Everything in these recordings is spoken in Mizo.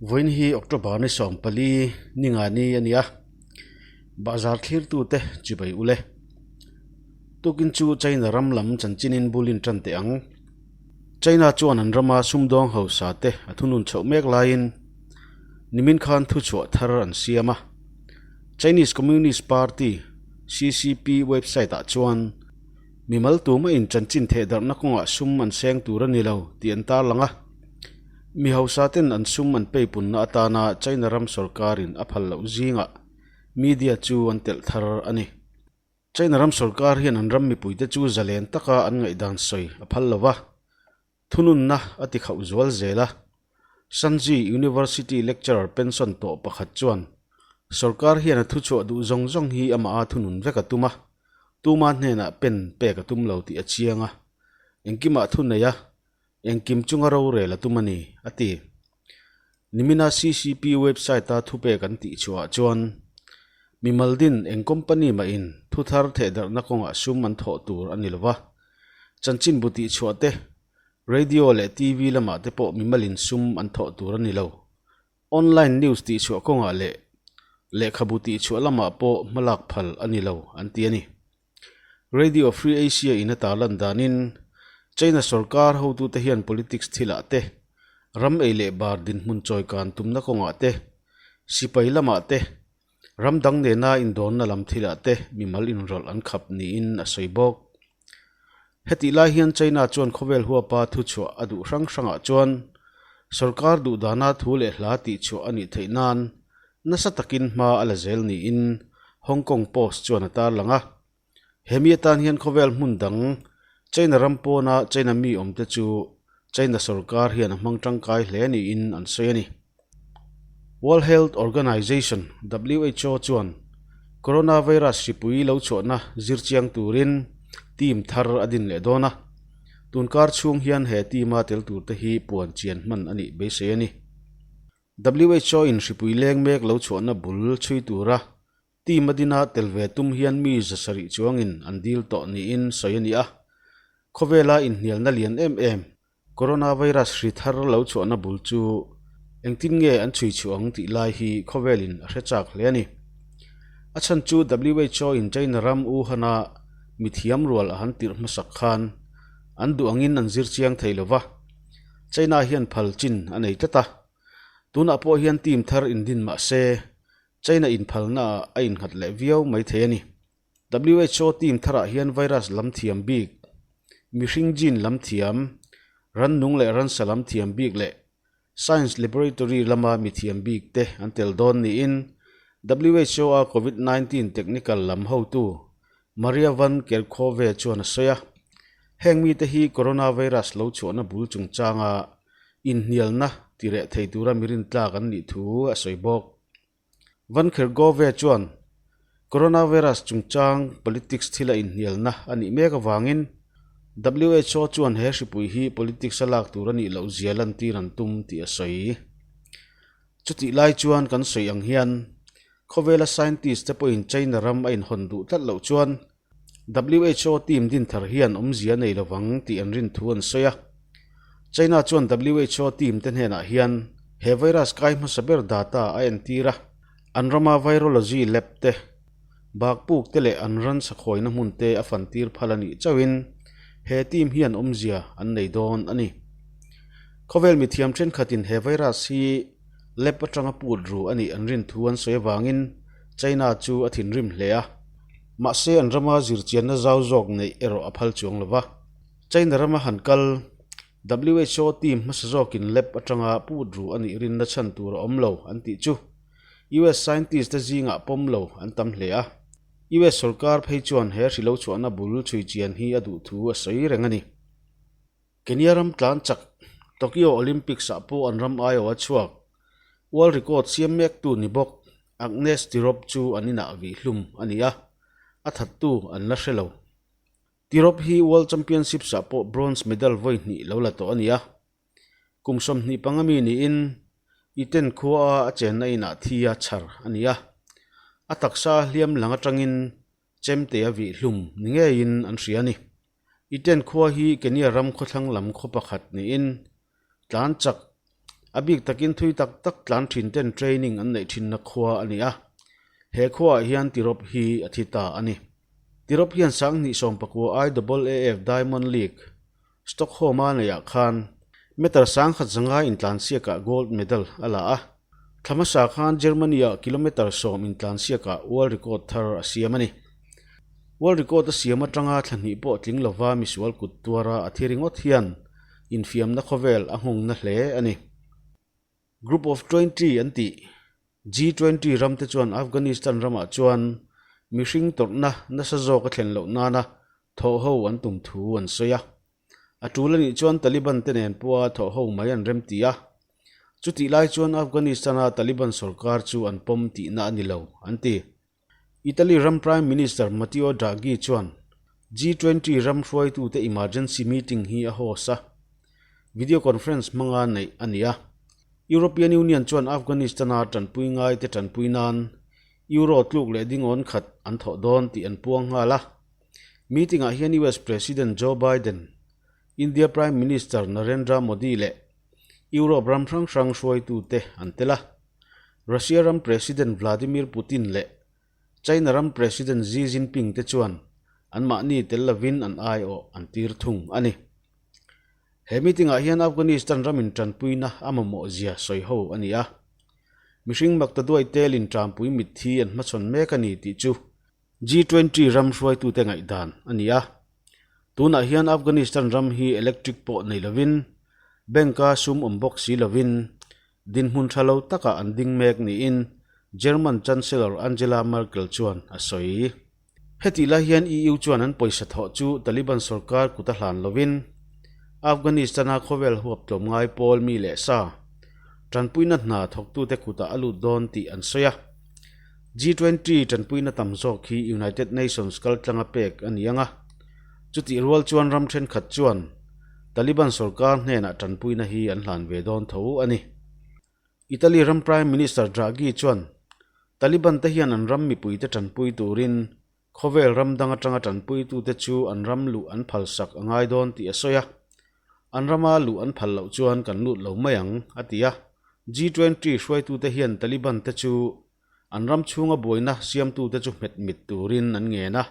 Vawiin hi October ni 14 ningani a ni a, bahzar thlirtute chibai ule. Tukin chu China ram lam chanchinin bulin tan teh ang. China chuan an rama sumdawng hausa te a thunun chhoh mek laiin nimin khan thuchhuah thar an siam a. Chinese Communist Party, CCP, website ah chuan mimal tuma in chanchin thehdarhna kawngah sum an seng tur a ni lo tih an tarlang a. Mi hausa ten an sum an peipunna atana China ram sorkarin a phal loh zingah media chu an telh thar a ni. China ram sorkar hian an ram mipuite chu zalen taka an ngaihdan sawi a phal lo va, thununna a ti khauh zual zel a. Shanxi University lecturer pension tawh pakhat chuan sorkar hian a thuchhuah duh zawng zawng hi amah a thunun vek a tum a, tuma hnenah pen pek a tum lo tih a chiang a, engkimah thu nei a, engkim chunga rorel a tum a ni, a ti. Nimina CCP website-a thupek an tih chhuahah chuan mimal din eng company mahin thu thar thehdarhna kawngah sum an thawh tur a ni lo va, chanchinbu tihchhuah te, radio leh TV lamah te pawh mimalin sum an thawh tur a ni lo. Online news tihchhuah kawngah leh lehkhabu tihchhuah lamah pawh hmalak phal a ni lo, an ti a ni. Radio Free Asia in a tarlan danin China sorkar hotute hian politics thilah te, ram ei leh bar dinhmun chawikan tumna kawngah te, sipai lamah te, ram dang nena indawnna lam thilah te mimal inrawlh an khap niin a sawi bawk. Hetih lai hian China chuan khawvel huapa thuchhuah a duh hrang hrangah chuan sorkar duhdana thu leh hla tihchhuah a nih theih nan Nasa takin hma a la zel niin Hong Kong Post chuan a tarlang a. Hemi atan hian khawvel hmun dang China ram pawna China mi awmte chu China sorkar hian a hmang tangkai hle niin an sawi a ni. World Health Organization, who, chuan coronavirus hripui lo chhuahna zirchiang turin team thar a din leh dawn a. Tunkar chhung hian he team-a tel turte hi puan chian hman a nih beisei a ni. Who in hripui leng mek lo chhuahna bul chhui tura team a dina tel ve tum hian mi 700 chuangin an dil tawh niin sawi a ni a. Khawvela inhnialna lian em em coronavirus hri thar lo chhuahna bul chu engtin nge an chhui chhuah ang tih lai hi khawvelin a hre chak hle a ni. A chhan chu who in China ram Wuhan-a mithiam rual a han tirh hmasak khan an duh angin an zir chiang thei lo va. China hian phal chin a nei tlat a, tunah pawh hian team thar indin mah se China inphalna ah a innghat leh viau mai thei a ni. Who team tharah hian virus lam thiam bik, mihring gene lam thiam, rannung leh ransa lam thiam bik leh science laboratory lama mithiam bik te an tel dawn niin who a Covid 19 technical lam hotu Maria Van Kerkhove chuan a sawi a, heng mite hi coronavirus lo chhuahna bul chungchanga inhnialna tireh thei tura mi rintlak an nih thu a sawi bawk. Van Kerkhove chuan coronavirus chungchang politics thila inhnialna a nih mek avangin who chuan he hripui hi politics a lak tur a nih loh zia lantir an tum tih a sawi. Chutih lai chuan kan sawi ang hian Khawvela scientist te pawhin China ram a inhawn duh tlat loh chuan who team din thar hian awmzia a nei lovang tih an rin thu an sawi a. China chuan who team te hnenah hian he virus kai hmasa ber data a entir a, an rama virology lab te, bakpuk te leh an ran sakhawina hmun te a fantir phal a nih chauhin he team hian awmzia an nei dawn a ni. Khawvel mithiam thenkhatin he virus hi Lab atanga put ru a nih an rin thu an sawi avangin China chu a thinrim hle a. Mahse an rama zirchianna zau zawk neih erawh a phal chuang lo va. China rama han kal who team hmasa zawkin lab atanga put ru a nih rinna chhan tur a awm lo an tih chu US scientist te zingah pawm lo an tam hle a. US sorkar phei chuan he hri lo chhuahna bul chhui chian hi a duh thu a sawi reng a ni. Kenya ram tlan chak Tokyo Olympics ah pawh an ram aiawh a chhuak. World record siam mektu ni bawk Agnes Tirop chu an inah vih hlum a ni a, a thattu an la hre lo. Tirop hi World Championships ah pawh bronze medal vawi hnih lo la tawh a ni a. Kum 25 mi niin Iten khua a a chenna inah thi a chhar a ni a. A taksa hliam lang atangin chemte a vih hlum ni ngeiin an hria a ni. Iten khua hi Kenya ram khawthlang lam khaw pakhat niin tlan chak A bik takin thui tak tak tlan thin ten training an neih thinna khua a ni a, he khuaah hian Tirop hi a thi ta a ni. Tirop hian sanghnih sawmpakua IAAF Diamond League, Stockholm-a neihah khan meter sangkhat zanga intlansiakah gold medal a la a, thla hmasa khan Germany-ah kilometer sawm intlansiakah world record thar a siam a ni. World record a siam atanga thla hnih pawh tling lova misual kut tuara a thi ringawt hian infiamna khawvel a nghawngna hle a ni. Group of 20 an tih. G20 ramte chuan Afghanistan ramah chuan mihring tawrhna nasa zawk a thlen loh nana thawhho an tum thu an sawi a. A tul a nih chuan Taliban te nen pawha thawhho mai an remti a. Chutih lai chuan Afghanistan-a Taliban sorkar chu an pawm tihna a ni lo, an ti. Italy ram Prime Minister Matteo Draghi chuan G20 ram hruaitute emergency meeting hi a host a, video conference hmanga neih a ni a. European Union chuan Afghanistan-a tanpui ngaite tanpui nan Euro tluk leh dingawn khat an thawh dawn tih an puang nghal a. Meeting-ah hian US President Joe Biden, India Prime Minister Narendra Modi leh Europe ram hrang hrang hruaitute an tel a. Russia ram President Vladimir Putin leh China ram President Xi Jinping te chuan anmahni tel lovin an aiawh an tir thung a ni. He meeting-ah hian Afghanistan ramin tanpuina a mamawh zia sawi ho a ni a. Mihring maktaduai telin tanpui mitthi an hmachhawn mek a ni tih chu G20 ram hruaitute ngaihdan a ni a. Tunah hian Afghanistan ram hi electric pawh nei lovin, bank-a sum awm bawk si lovin dinhmun tha lo takah an ding mek niin German Chancellor Angela Merkel chuan a sawi. Hetih lai hian EU chuan an pawisa thawh chu Taliban sorkar kut a hlan lovin Afghanistan-a khawvel huap tlawmngai pawl mi leh sa tanpuina hna thawktute kutah a lut dawn tih an sawi a. G20 tanpuina tam zawk hi United Nations kaltlanga pek a ni ang a, chutih rual chuan ram thenkhat chuan Taliban sorkar hnenah tanpuina hi an hlan ve dawn tho a ni. Italy ram Prime Minister Draghi chuan Taliban te hian an ram mipuite tanpui turin khawvel ram dang atanga tanpuitute chu an ram luh an phalsak a ngai dawn tih a sawi a, an rama luh an phal loh chuan kan lut lo mai ang, a ti a. G20 hruaitute hian Taliban te chu an ram chhunga buaina siamtute chu hmet mit turin an ngen a,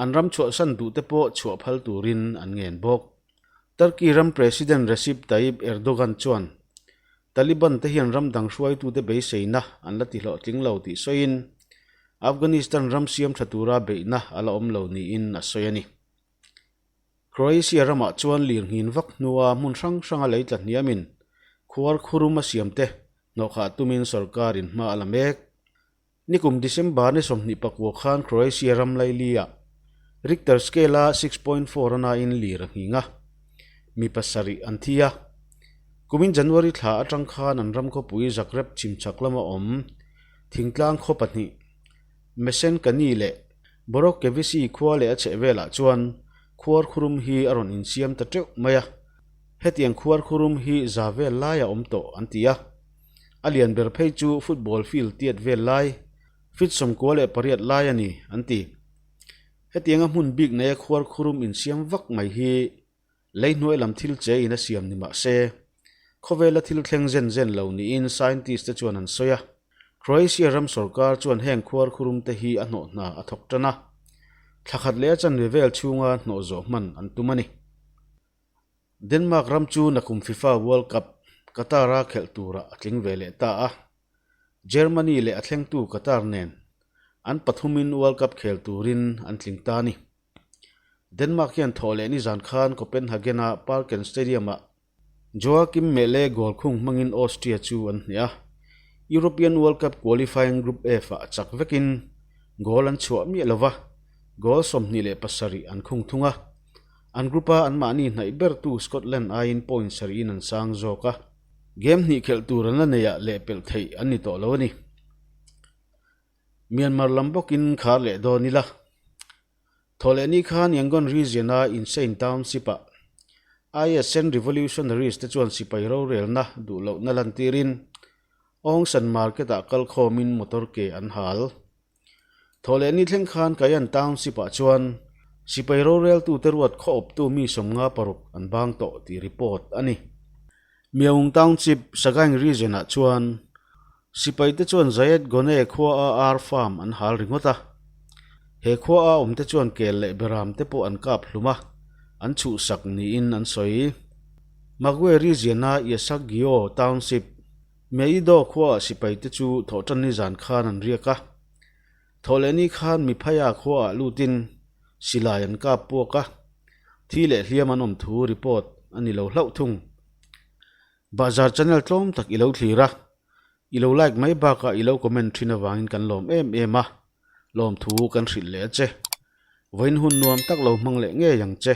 an ram chhuahsan duhte pawh chhuah phal turin an ngen bawk. Turkey ram President Recep Tayyip Erdogan chuan Taliban te hian ram dang hruaitute beiseina an la tihlawhtling lo tih sawiin Afghanistan ram siam tha tura beihna a la awm lo niin a sawi a ni. Croatia ramah chuan lirnghin vak hnua hmun hrang hranga lei tla hniamin khuar khurum a siamte hnawhkhah tumin sorkarin hma a la mek. Nikum December ni 24 khan Croatia ram laili-ah Richter scale-a 6.4 a nain lir a nghing a, mi pasarih an thi a. Kumin January thla atang khan an ram khawpui Zagreb chhimchhak lama awm thingtlang khaw pahnih Mesenkani leh Borokevisi khua leh a chhehvelah chuan khuar khurum hi a rawn insiam ta teuh mai a, hetiang khuar khurum hi za vel lai a awm tawh an ti a. A lian ber phei chu football field tiat vel lai, feet 98 lai a ni, an ti. Hetianga hmun bik neia khuar khurum insiam vak mai hi lei hnuai lam thil che in a siam ni mah se, khawvela thil thleng zen zen lo niin scientist te chuan an sawi a. Croatia ram sorkar chuan heng khuar khurum te hi a hnawh hna a thawk tan a, thla khat leh a chanve vel chhunga hnawh zawh hman an tum a ni. Denmark ram chu nakum FIFA World Cup Qatar-a khelh turah a tling ve leh ta a, Germany leh a thlengtu Qatar nen an pathumin World Cup khel turin an tling ta a ni. Denmark hian thawh leh nizan khan Copenhagen-a Parken Stadium-ah Joakim Mæhle goal khung hmangin Austria chu an hneh a, European World Cup qualifying Group F-ah chak vekin goal an chhuah miah lo va, goal 27 an khung thung a. An group-a anmahni hnaih bertu Scotland aiin point sarih-in an sang zawk a, game hnih khelh tur an la neiah lehpelh theih an ni tawh lo a ni. Myanmar lam bawkin khar leh dawn ila. Thawhlehni khan Yangon region-a Insein Township-ah ISN Revolutionaries te chuan sipai rorelna duh lohna lantirin Aung San Market-ah kalkhawmin motor ke an hal. Thawhlehni thleng khan Kayan Township-ah chuan sipai roreltute ruat khaw awptu mi 56 an bang tawh tih report a ni. Myaung Township, Sagaing Region-ah chuan sipaite chuan Zayed Gone khuaa ar farm an hal ringawt a. He khuaa awmte chuan kel leh beram te pawh an kap hlum a, an chhuhsak niin an sawi. Magwe Region-a Yasakgyo Township, Myayidaw khuaah sipaite chu thawhtanni zan khan an riak a. Thawhlehni khan Miphaya khuaah lutin silai an kap puak a, thi leh hliam an awm thu report a ni lo hlauh thung. Bahzar channel tlawm tak i lo thlir a, i lo like mai bakah i lo comment thin avangin kan lawm em em a, lawmthu kan hrilh leh a che. Vawiin hun nuam tak lo hmang leh ngei ang che.